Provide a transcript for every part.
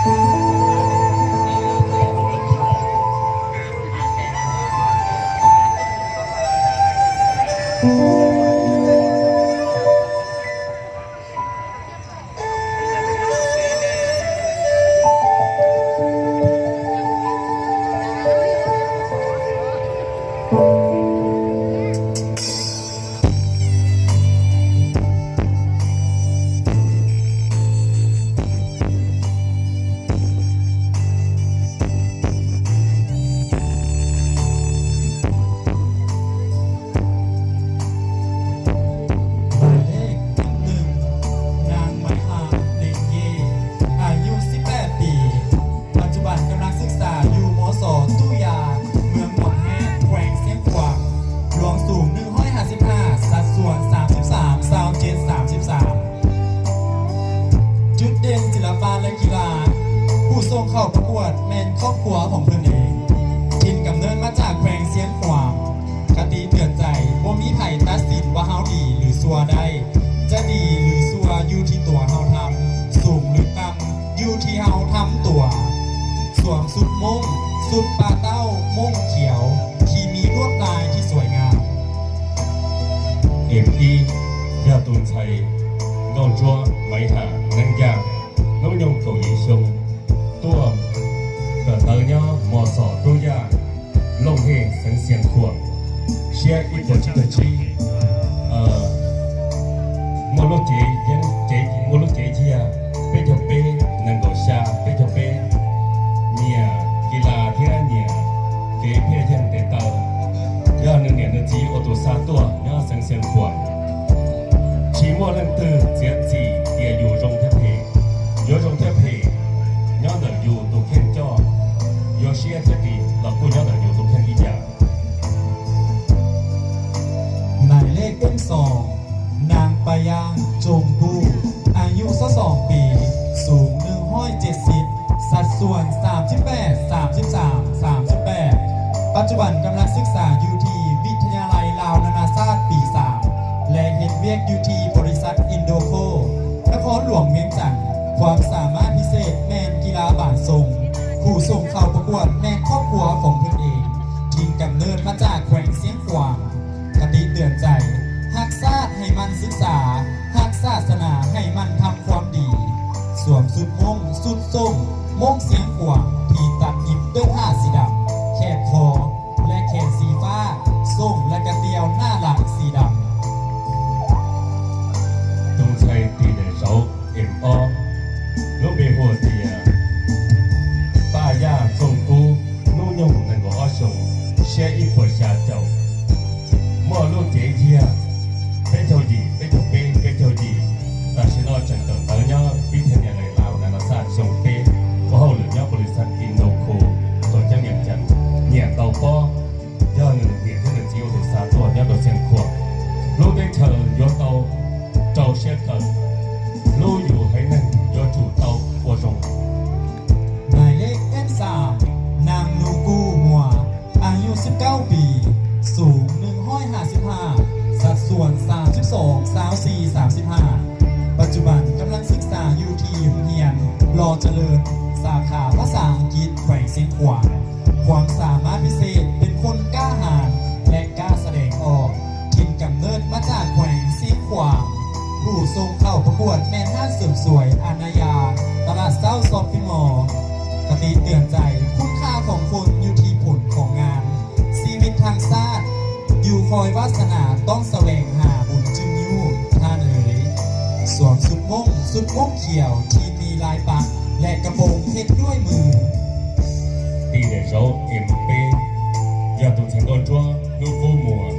หมายเลขหนึ่ง นางไม้หาเด่นเย่ อายุสิบแปดปี ปัจจุบันกำลังศึกษาอยู่ มศ ตู้ยา เมืองหนองแฮ แขวงเซียงขวาง หลวงสูง หนึ่งร้อยห้าสิบห้า สัดส่วน สามสิบสาม ซาวเจ็ด สามสิบสาม จุดเด่นศิลปะและกีฬา ผู้ส่งเข้าประกวดแม่นครอบครัวของเพิ่นเอง ถิ่นกำเนิดมาจากแขวงเซียงขวาง คติเตือนใจ บ่มีไผตัดสินว่าเฮาดีหรือชั่วได้ จะดีหรือชั่วอยู่ที่ตัวเฮาทำ สูงหรือต่ำอยู่ที่เฮาทำตัว สวมชุดม่ง ชุดปาเต้าม่งเขียว ที่มีลวดลายที่สวยงาม Em ib yog tus ntxhais Nkauj Ntsuab Maiv Ham Neeb Yaj, hnub nyoog kaum yim xyoo, tuaj kawm ntawv nyob mos xom Tub Yaj, Looj Hej, xeev Xiav Khuam, siab ib puas tsib caug tsib. Muaj lub cev, muaj lub cev yag peb caug peb, nees nkaum xya, peb caug peb, nyiam kis las thiab nyiam kev phiaj yeeg tes taw. Yog nws niam nws txiv ua tus xa tuaj nyob xeev Xiav Khuam. Tsis muaj leej twg txiav txim tias yus zoo thiab phem, yuav zoo thiab phem nyob ntawm yus tus kheej coj, yuav siab thiab ris los kuj nyob ntawm yus tus kheej ib yam. หมายเลขที่สอง นางปายาง จงกู้ อายุ สิบสอง ปี สูง หนึ่งร้อยเจ็ดสิบ สัดส่วน สามสิบแปด สามสิบสาม สามสิบแปด ปัจจุบันกำลังศึกษาอยู่ที่วิทยาลัยลาวนานาชาติปี สาม และเฮ็ดเวียกอยู่ที่บริษัทอินโดโค นครหลวงเวียงจันทน์ ความสามารถพิเศษแม่นกีฬาบาสส่ง ผู้ส่งเข้าประกวดแม่นครอบครัวของเพิ่นเอง ถิ่นกำเนิดมาจากแขวงเซียงขวาง คติเตือนใจ รักชาติให้หมั่นศึกษา รักศาสนาให้หมั่นทำความดี สวมชุดม่ง ชุดส้ม ม่งเสียงขวาง ที่ตัดเย็บด้วยผ้าสีดำ แคบคอ และแขนสีฟ้า ส้งและกระเตียวหน้าหลังสีดำ Tus ntxhais tis daim zauv em ob, lub npe hu tias Paj Yaj Txooj Kub, hnub nyoog nees nkaum ob xyoos, siab ib puas xya caum, muaj lub cev yag peb caug yim, peb caug peb, peb caug yim. Tam sim no tseem kawm ntawv nyob vib thaj nyas lais Laus Nas Nas Xaj xyoo peb, ua hauj lwm nyob pau lis xaj Ki Nto Khu, tuam ceeb Vias Cas, nyiam ntaus pob. Yog nws niam thiab nws txiv ua tus xa tuaj nyob rau Xeev Khuam. Lub teb chaws yuav tau rau siab kawm, lub yus haiv neeg yuav tsum tau ua zoo. หมายเลขที่สาม นาง นูกู้ มัว อายุ สิบเก้า ปี สูง หนึ่งร้อยห้าสิบห้า สัดส่วน สามสิบสอง ซาวสี่ สามสิบห้า ปัจจุบันกำลังศึกษาอยู่ที่โรงเรียนรอเจริญ สาขาภาษาอังกฤษ แขวงเชียงขวาง ความสามารถพิเศษเป็นคนกล้าหาญและกล้าแสดงออก ถิ่นกำเนิดมาจากแขวงเชียงขวาง ผู้ส่งเข้าประกวดแม่นห้างเสริมสวยอาณายา ตลาดเช้าช้อปปิ้งมอลล์ คติเตือนใจ คุณค่าของคนอยู่ที่ผลของงาน ชีวิตทางชาติ อยู่คอยวาสนาต้องแสวงหาบุญจึงอยู่ ท่านเอ๋ย สวมชุดม่ง ชุดม่งเขียวที่มีลายปัก และกระโปรงเพชรด้วยมือ Tis daim zauv em peb, yog tus ntxhais Nkauj Ntsuab, hnub qub muag,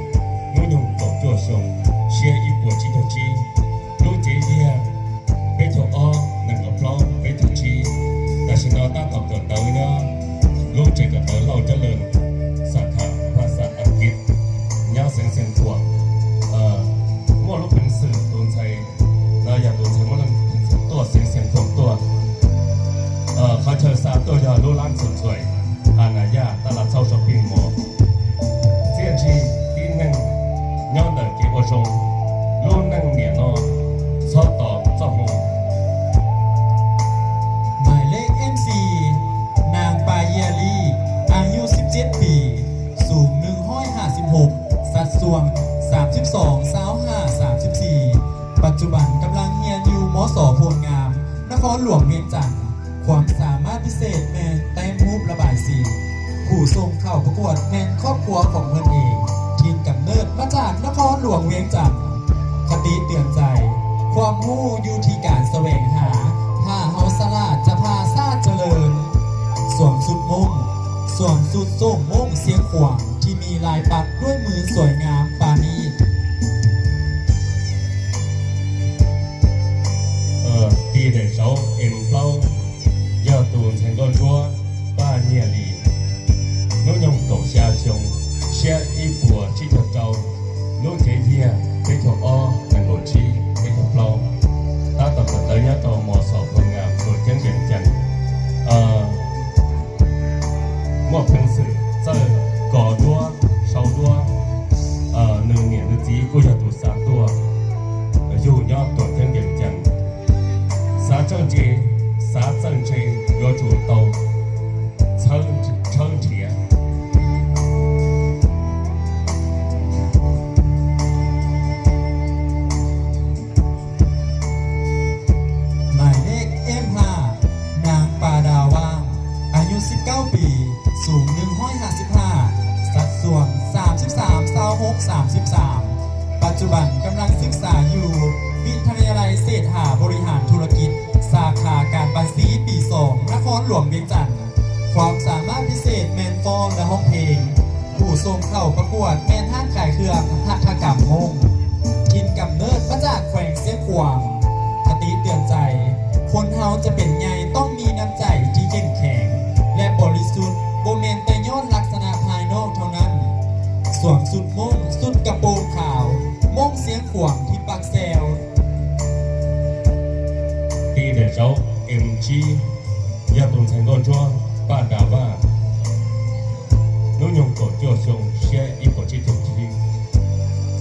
hnub nyoog kaum cuaj xyoo, siab ib puas tsib caug tsib, lub cev yag peb caug ob, nees nkaum plaub, peb caug tsib. Tam sim no tab tom kawm ntawv nyob lub tsev kawm ntawv Lauj Cab Leej, xab kham phaj xaj Askiv, nyob xeev Xeev Khuam. Muaj lub peev xwm tus ntxhais no yog tus ntxhais muaj leej twg tuaj xeev Xeev Khuam tuaj. Qhov chaw xa tuaj yog lub lab ntxhum ntxhuaim, a na yaj tab laj txhauj sab pij mos. Txiaj ntsig tib neeg nyob ntawm kev ua zoo, lub neej niam no txhob tos txoj hmoo. หมายเลขที่สอง เวียงจันทน์ ความสามารถพิเศษแมนแต้มรูประบายสี ผู้ส่งเข้าประกวดแมนครอบครัวของเพิ่นเอง ถิ่นกำเนิดมาจากนครหลวงเวียงจันทน์ คติเตือนใจ ความรู้อยู่ที่การแสวงหา ถ้าเฮาฉลาดจะพาชาติเจริญ สวมชุดม่ง สวมชุดโจ่งม่งเชียงขวางที่มีลายปักด้วยมือสวยงามปราณีต Ti daim zauv em plaub yog tus ntxhais nkauj ntsuab Paj Nyiaj Lis, hnub nyoog kaum xya xyoo, siab ib puas tsib caug rau, lub cev yog peb caug ob, nees nkaum tsib, peb caug plaub, tab tom kawm ntawv nyob rau mos xom Phoo Ngam, tuam ceeb Vees Cas. Muaj peev xwm txawj kos duab, sau duab, nws niam nws txiv kuj yog tus xa tuaj, yug nyob tuam ceeb Vees Cas. Xav txawj ntse, xav txawj ntse yuav tsum tau txhawb, txhawb nrhiav. หมายเลข เอ็ม ห้า นาง ปาดาว่าง อายุ สิบเก้า ปี สูง หนึ่งร้อยห้าสิบห้า สัดส่วน สามสิบสาม ซาวหก สามสิบสาม ปัจจุบันกำลังศึกษาอยู่วิทยาลัยเศรษฐาบริหารธุรกิจ สาขาการบัญชี ปี สอง นครหลวงเวียงจันทน์ ความสามารถพิเศษแมนฟ้อนและร้องเพลง ผู้ส่งเข้าประกวดแมนห้างขายเครื่องหัตถกรรมม่ง ถิ่นกำเนิดมาจากแขวงเชียงขวาง คติเตือนใจ คนเฮาจะเป็นใหญ่ต้องมีน้ำใจที่เข้มแข็ง และบริสุทธิ์ บ่แม่นแต่ย้อนลักษณะภายนอกเท่านั้น สวมชุดม่ง ชุดกระโปรงขาว ม่งเชียงขวางที่ปักแซว Ti daim zauv em tsib yog tus ntxhais nkauj ntsuab Paj Da Vaj, hnub nyoog kaum cuaj xyoo, siab ib puas tsib caug tsib,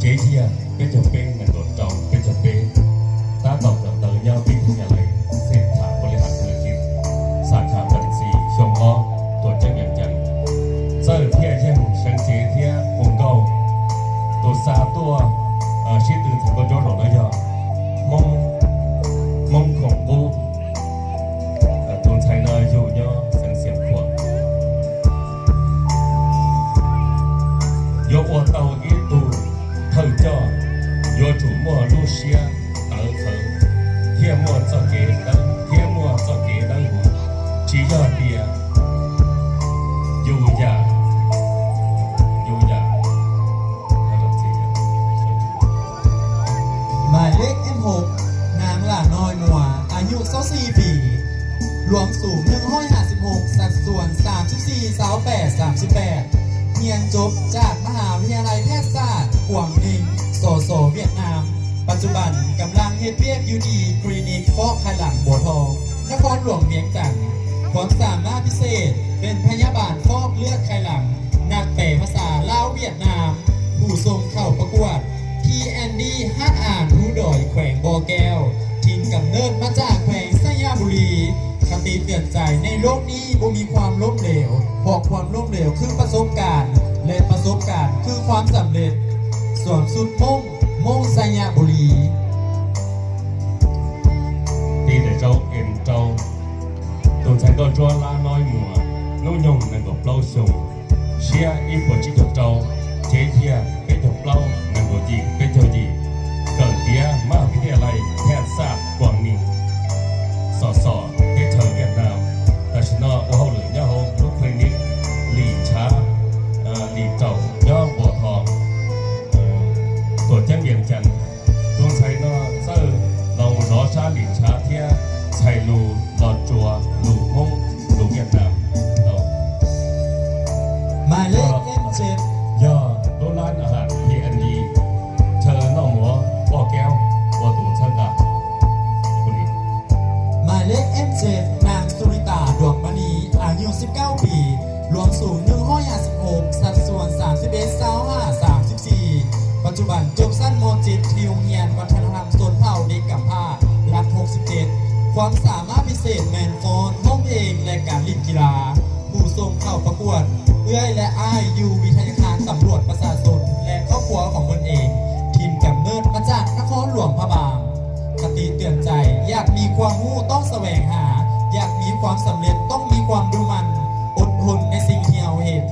cev yog peb caug peb, nees nkaum rau, peb caug peb, tab tom kawm ntawv nyob vib thab nyas lais xej tham ua li has thwv ces xa kham pees xis xyoo ob, tuam ceeb Vees Cas. Txawj thiaj yeeg seev cev thiab hu nkauj. Tus xa tuaj sib tw ntxhais nkauj ntsuab zaum no yog Hmoob, Hmoob Khoom Qub. Tus ntxhais no yug nyob xeev Xiav Khuam. Yuav ua tau ib tug thawj coj, yuav tsum muaj lub siab tawv qhawv thiab muaj txoj kev dawb, thiab muaj txoj kev dawb huv, tsis yog tias yus yam, yus yam หมายเลข เอ็ม หก นาง หล่าน้อย มัว อายุ สิบสี่ ปี หลวงสูง หนึ่งร้อยห้าสิบหก สัดส่วน สามสิบสี่ ซาวแปด สามสิบแปด เรียนจบจากมหาวิทยาลัยแพทยศาสตร์ กวางninh สส เวียดนาม ปัจจุบันกำลังเฮ็ดเวียกอยู่ที่คลินิกฟอกไขหลังบัวทอง นครหลวงเวียงจันทน์ ความสามารถพิเศษเป็นพยาบาลฟอกเลือดไขหลัง นักแปลภาษาลาวเวียดนาม ผู้ส่งเข้าประกวด ที แอน ดี ฮักอ่านภูดอย แขวงบ่อแก้ว ถิ่นกำเนิดมาจากแขวงไชยบุรี คติเตือนใจในโลกนี้บ่มีความล้มเหลว เพราะความล้มเหลวคือประสบการณ์ และประสบการณ์คือความสำเร็จ สวมชุดม่ง ม่งไชยบุรี Ti daim zauv em rau, tus ntxhais nkauj ntsuab Lab Noib Muas, hnub nyoog nees nkaum plaub xyoo, siab ib puas tsib caug rau, cev yog peb caug plaub, nees nkaum yim, peb caug yim, kawm tiav maj vib thab nyas lais thaj xaj kuam nis, xom xom teb chaws Viaj Nam. Tam sim no ua hauj lwm nyob hauv lub clinic lim ntshav, lim raum nyob Npuas Thos, tuam ceeb Vias Cas. Tus ntxhais no txawj los zov sab lim ntshav thiab txhais lus los tsuas lus Hmoob lus Viaj Nam. หมายเลข เอ็ม เจ็ด Yog lub lab has P and D, chaw ความสำเร็จต้องมีความมุ่งมั่นอดทนในสิ่งที่เราเฮ็ด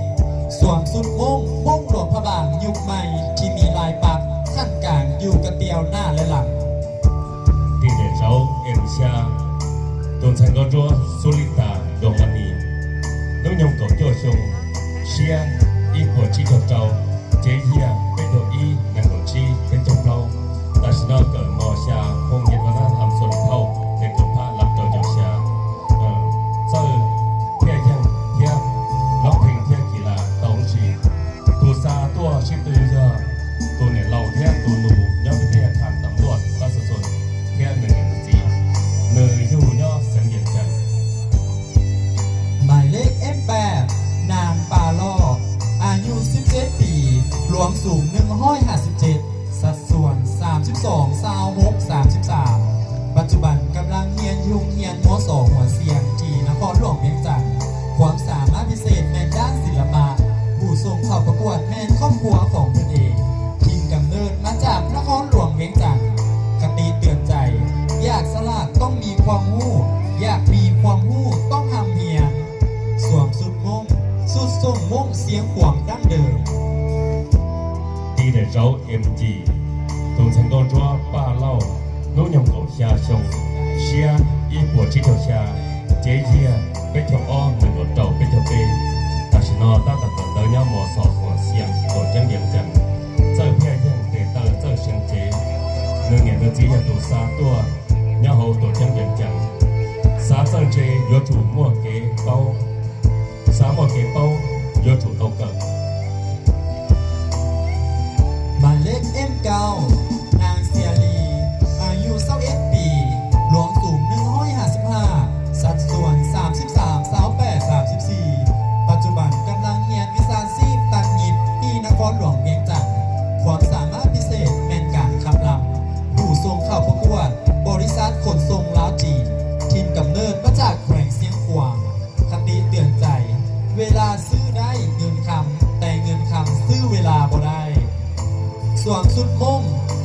สวมชุดม่ง ม่งหลวงพระบางยุคใหม่ที่มีลายปักขั้นกลางอยู่กับเตียวหน้าและหลัง Ti daim zauv M xya, tus ntxhais nkauj ntsuab Xub Lis Tas Doo Mas Nis, hnub nyoog kaum cuaj xyoo, siab ib puas tsib caug rau, cev yiag peb caug ib, nees nkaum tsib, peb caug plaub. Tam sim no kawm mos xya, hoob yim vas xab ham xua phauj, tes kaum phab lab rau caum xya. Txawj phiaj yeeg thiab hlob pheej thiab kis las tau ntsis. Tus xa tuaj sib tw yog tus niam laus thiab tus nus nyob kwv tij khas tam luaj pab xu xu thiab nws niam nws txiv, nws yug nyob xeev Yees Cas. Hmais lej M pem, naag Pas Loj, a yuj sib txeb pis, hluav xoom nwj hoib has sib txeb, sas xuam sam sib xoom xau hub sam sib xaam. ปัจจุบันกำลังเฮียนอยู่โรงเรียน ม.ส. หัวเซียง ที่นครหลวงเวียงจันทน์ ความสามารถพิเศษแม่นด้านศิลปะ ผู้ส่งเข้าประกวดแม่นครอบครัวของตนเอง ถิ่นกำเนิดมาจากนครหลวงเวียงจันทน์ คติเตือนใจ อยากฉลาดต้องมีความรู้ อยากมีความรู้ต้องร่ำเรียน สวมชุดม่ง ชุดทรงม่งเสียงขวางดั้งเดิม Ti daim zauv M yim, tus ntxhais nkauj ntsuab Paj Lauj, hnub nyoog kaum xya xyoo, siab ib puas tsib caug xya, cev yiag peb caug ob, nees nkaum rau peb caug peb. Tam sim no tab tom kawm ntawv nyob mos xom Huam Xias, tuam ceeb Yees Cas, txawj phiaj yeeg tes taw txawj seev cev. Nws niam nws txiv yog tus xa tuaj nyob hauv tuam ceeb Yees Cas. Xav txawj ntse yuav tsum muaj kev paub, xav muaj kev paub yuav tsum tau kawm. Hmais lej M kauj, naag Xia Lis, a yuj xauj eb pis, hluv xoom nwj hoib has sib has, sas xuam sam sib xaam xau pem sam sib xis, ปัจจุบันกำลังเรียนวิชาชีพตัดเย็บที่นครหลวงเวียงจันทน์ ความสามารถพิเศษแม่นการขับลำ ผู้ส่งเข้าประกวดบริษัทขนส่งลาวจีน ถิ่นกำเนิดมาจากแขวงเชียงขวาง คติเตือนใจ เวลาซื้อได้เงินคำ แต่เงินคำซื้อเวลาบ่ได้ สวมชุดม่ง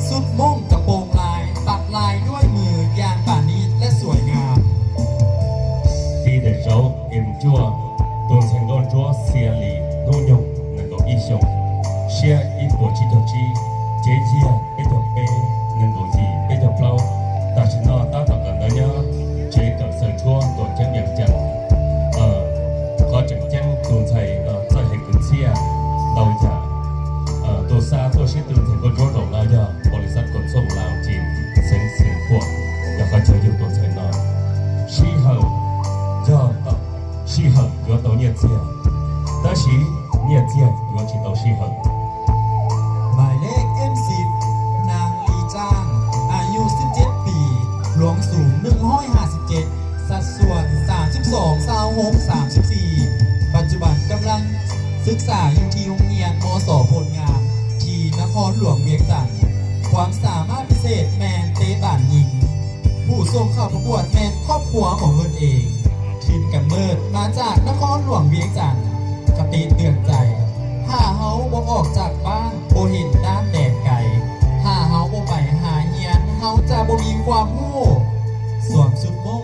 ชุดม่งกระโปรงลาย ปักลายด้วยมืออย่างประณีตและสวยงาม Ti daim zauv M cuaj, tus ntxhais nkauj ntsuab Xia Lis, hnub nyoog nees nkaum ib xyoo, siab ib puas tsib caug tsib, cev yiag peb caug peb, nees nkaum yim peb caug plaub. Tam sim no tab tom kawm ntawv nyob tsev kawm xawm tshuab tuam ceeb Yees Cas. Qhov tseem ceeb tus ntxhais txawj hais kwv txhiaj ntau yam. Tus xa tuaj sib tw ntxhais nkauj ntsuab zaum no yog บริษัทขนส่งลาวจีน xeev Xeev Khuam, yog qhov chaw yug tus ntxhais no. Sij hawm, yog sij hawm yuav tau nyiaj txiag, tab sis nyiaj txiag yuav tsis tau sij hawm. Hmais lej M xib, naag Lis Tsaaj, a yuj sib txeb pis, hluv xoom nwj hoib has sib txeb, sas xuam sam sib xoom xau hub sam sib xis, ปัจจุบันกำลังศึกษาอยู่ที่โรงเรียน ม.ส. โพลงาม ที่นครหลวงเวียงจันทน์ ความสามารถพิเศษแม่นเตะบาสยิง ผู้ส่งเข้าประกวดแม่นครอบครัวของตนเอง ถิ่นกำเนิดมาจากนครหลวงเวียงจันทน์ คติเตือนใจ ถ้าเฮาบ่ออกจากบ้าน บ่เห็นด้านแดนไกล ถ้าเฮาบ่ไปหาเฮียน เฮาจะบ่มีความรู้ สวมชุดม่ง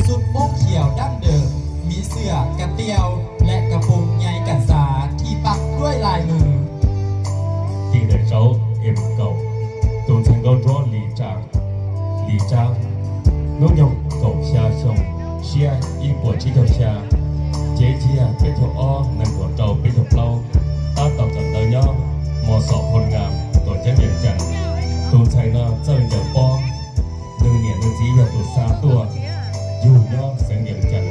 ชุดม่งเขียวดั้งเดิม มีเสื้อกระเตียว และกระโปรงใยกัญชาที่ปักด้วยลายมือ Ti daim zauv M kaum, tus ntxhais nkauj ntsuab Lis Tsaaj, Lis Tsaaj, hnub nyoog kaum xya xyoo, siab ib puas tsib caug xya, cev yiag peb caug ob, nees nkaum rau peb caug plaub, tab tom kawm ntawv nyob mos xom Phoos Nkas, tuam ceeb Yees Cas. Tus ntxhais no txawj ncaws pob, nws niam nws txiv yog tus xa tuaj yug nyob xeev Yees Cas.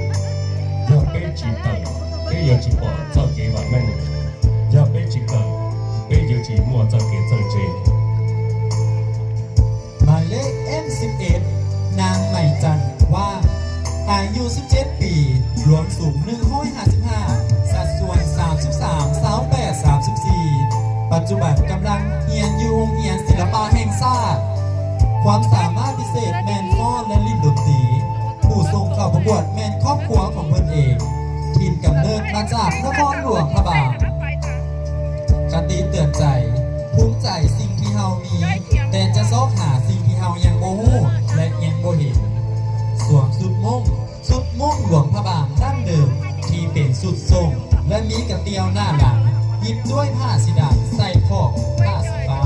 Yog peb tsis tawm, peb yuav tsis pom txoj kev vam meej. Yog peb tsis kawm, peb yuav tsis muaj txoj kev txawj ntse. Hmais lej M xib eb, naag Maim Tsan Vaaj, a yuj sib txeb pis, hluv xoom nwj hoib has sib has, sas xuam sam sib xaam xau pem sam sib xis, ปัจจุบันกำลังเรียนอยู่โรงเรียนศิลปะแห่งชาติ ความสามารถพิเศษแม่นฟ้อนและเล่นดนตรี ผู้ส่งเข้าประกวดแม่นครอบครัวของตนเอง ถิ่นกำเนิดมาจากนครหลวงพระบาง คติเตือนใจ ภูมิใจสิ่งที่เฮามี แต่จะซอกหาสิ่งที่เฮายังบ่ฮู้และยังบ่เห็น สวมชุดม่ง ชุดม่งหลวง สุดโทรม และมีกระเตียวหน้าหลัง หยิบด้วยผ้าสีดำ ใส่ขอบผ้าสีฟ้า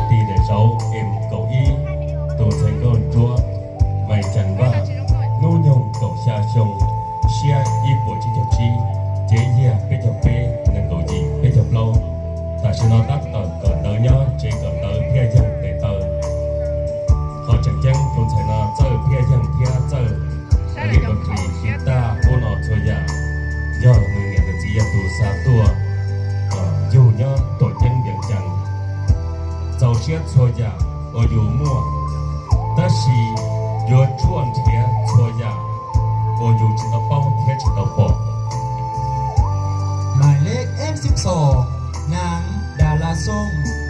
Tis daim zauv M kaum ib, tus ntxhais nkauj ntsuab, Maiv Cas Vaj, hnub nyoog kaum xya xyoo, siab ib puas tsib caug tsib, cev yag peb caug peb, nees nkaum yim peb caug plaub. Tam sim no tab tom kawm ntawv nyob tsev kawm ntawv Phiaj Yeeg tes taw. Qhov tseem ceeb tus ntxhais no txawj Phiaj Yeeg thiab txawj li kos kis kiv taj ub no txhua yam, yog nws niam nws txiv yog tus xa tuaj yug nyob Tuam Ceeb Viav Cas. Txaus siab txhua yam uas yus muaj, tab sis yuav tshuaj nrhiav txhua yam uas yus tsis tau paub thiab tsis tau pom. Hmais lej M sib xos, naav Das Las Xoo,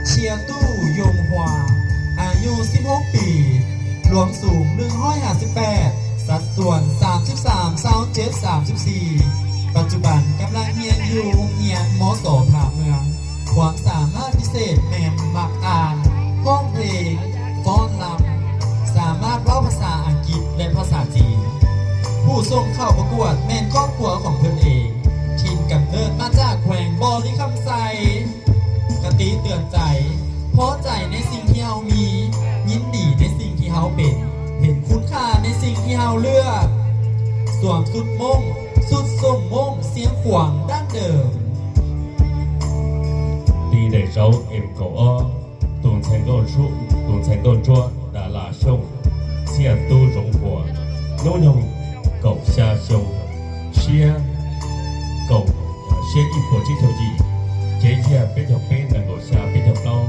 Tshia Tuj Yoo Hua, as yuj sib hoob pis, luam xum nwj hoib has sib peb, xav xuam xam sib xam xau ceb xam sib xis. Pas tsuj pas kam laaj hiav yug hoo hiav mob xom pham mw, khuam xam maj pis xej meem mam qas, hoob pleg, fob lam, xam maj plaub phas xas Askiv leh phas xas Txiv. Phu xoom khauj pas kuam meej khob khuav khoom phwm ev, thim kam lej maj txaj khuees Npos Lis Kham Xais. Kha tiv twm txais, phob txais nej xim thi hau miv, nyim dim nej xim thi hau pem, phem khun khaj nej xim thi hau lwaj, xuam xum mooj, xum xoom mooj xiav khuam dab dawm. Tis daim zauv M kaum ob, tus ntxhais nkauj ntsuab Das Las Xoo, Txhiaj Tub Zoov Huas, hnub nyoog kaum xya xyoo, siab kaum, siab ib puas tsib caug yim, cev yag peb caug peb, nees nkaum xya peb caug plaub,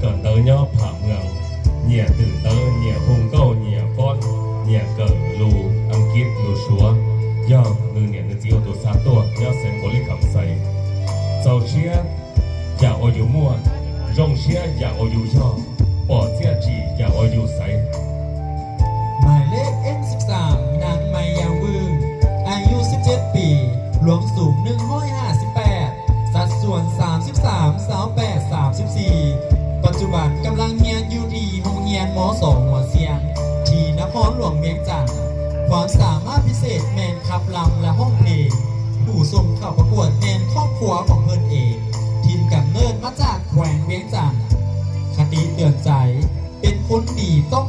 kawm ntawv nyob Pham Mw, nyiam twm ntawv, nyiam hu nkauj, nyiam fob, nyiam kawm lus Askiv lus Suav, yog nws niam nws txiv ua tus xa tuaj nyob xeev Npos Lis Kham Xais. Txaus siab yam uas yus muaj, zoo siab yam uas yus yog, pom txiaj tsim yam uas yus xaiv. Hmais lej M sib xam, naav Maiv Yaj Vwj, as yuj sib ceb pis, luam xum nwj hoib has sib peb, xav xuam xam sib xam xau peb xam sib xis. Pas tsuj pas kam laaj hiav yug thim hoo hiav mob xom Huas Xias, thim Nab Khoos Luam Viav Cas, khuam xam maj pis xej meem khab lam leh hoob pleg. Phu xoom khauj pas kuam meej khob khuav khoom phwm ev, thim kam lej maj txaj khuees Viav Cas. Kha tiv twm txais, peb khun dim toj